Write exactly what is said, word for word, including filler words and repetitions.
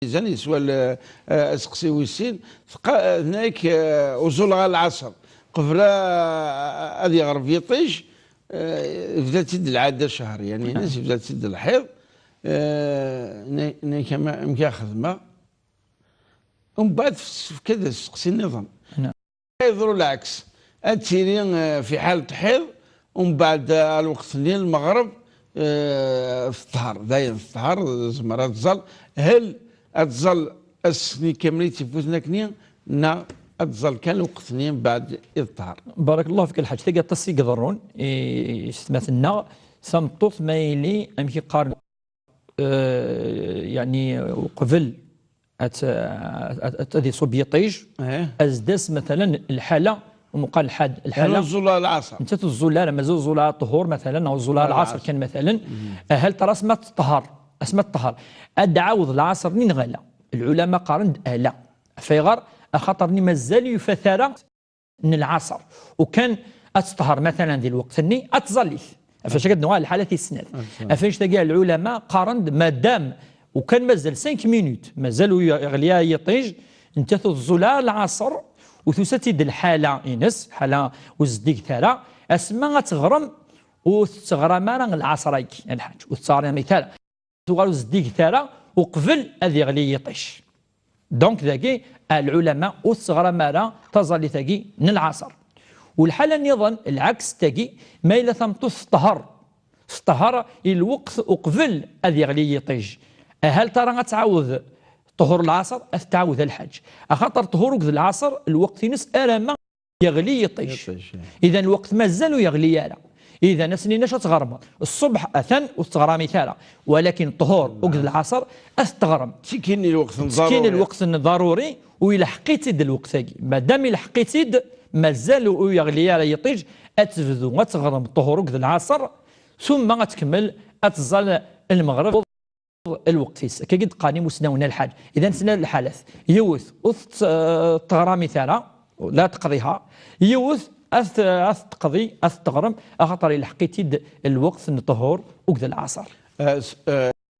Izan yeswa l-, eh, aseqsi wis sin, tqa-, eh, tenna-yak, eh, uẓul ɣer lɛaṣer, qbel, eh, ad yeɣreb yiṭij, eh, bdat-id lɛada ccher, yani, nas bdat-id lḥiḍ, eh, ne-, ne-, kama, amek ara xedmeɣ? Umbeɛd tefka-d aseqsi nniḍen. Naam. Yeḍru lɛeks, ad tili, eh, fi ḥal tḥiḍ, umbeɛd, eh, lweqt-nni, lmeɣreb, eh, teṭher, dayen teṭher, tezmer ad tẓall. Hel ad tẓall ass-nni kamel i tt-ifuten akkenni, neɣ ad tẓall kan lweqt-nni mbeɛd i teṭher? Barakallahu fik a lḥaǧ, tagi aṭas i iḍerrun i, i yessetma-nneɣ, tameṭṭut ma yili, amek i qqaren, eh, yani, uqbel ad, ad, ad, ad iṣubb yiṭij, eh, as-d-as, matalan, lḥala, umuqal lḥad, lḥala. Lɛaṣer. Netta ur tẓul ara, mazal ur tẓul ara ṭṭhur, matalan, neɣ ur tẓul ara lɛaṣer kan, matalan. Mhm. Ahal tara asma teṭṭher, asma teṭṭher. Ad d-ɛawed lɛaṣer-nni neɣ ala? Lɛulama qqaren-d ala. Ɣef ayɣer? Axaṭer-nni mazal yufa tara n lɛaṣer. Ukan ad teṭṭher, matalan, di lweqt-nni, ad tẓallit. Ɣef wacu akka d-nuɣal lḥala tis snat. Ɣef annect-agi, lɛulama qqaren-d, madam ukan mazal cinq minutes, mazal ur yeɣli ara yiṭij, netta ur tẓul ara lɛaṣer, ur tusa-tt-id lḥala-ines, ḥala ur zeddiget ara, asma ad teɣrem, ur tetteɣram ara lɛaṣer-agi, a lḥaǧ, ur tetteɣramit ara. Tuɣal ur zeddiget ara uqbel ad yeɣli yiṭij. Donc, dagi, lɛulama ur tesseɣram ara taẓallit-agi n lɛaṣer. U lḥala nniḍen, lɛeks tagi, ma yella tameṭṭut teṭher, teṭher i lweqt uqbel ad yeɣli yiṭij, ahal tara ad tɛawed ṭhur lɛaṣer? Ad t-tɛawed a lḥaǧ. Axaṭer ṭhur akked lɛaṣer, lweqt-ines arama yeɣli yiṭij. Yiṭij, eh. Idan lweqt mazal ur yeɣli ara. Idan ass-nni-nni ad tɣermeḍ. Ṣṣbeḥ atan ur tettɣramit ara. Walakin ṭhur akked lɛaṣer ad t-teɣrem. Ttekkin i lweqt n ḍaruri. Ttekkin i lweqt n ḍaruri, u ilḥeq-itt-id lweqt-agi. Madam ilḥeq-itt-id, mazal ur yeɣli ara yiṭij, ad tebdu ad teɣrem ṭhur akked lɛaṣer, ثم ad tkemmel ad tẓall lmeɣreb lweqt-is. Akka i d-qqaren imusnawen a lḥaǧ. Idan snat lḥalat. Yiwet, ur tett-, eh, teɣramit ara, la teqḍiha. Yiwet, ad t-, ad teqḍi, ad teɣrem, axaṭer ilḥeq-itt-id lweqt n ṭhur akked lɛaṣer. Eh, s-, eh,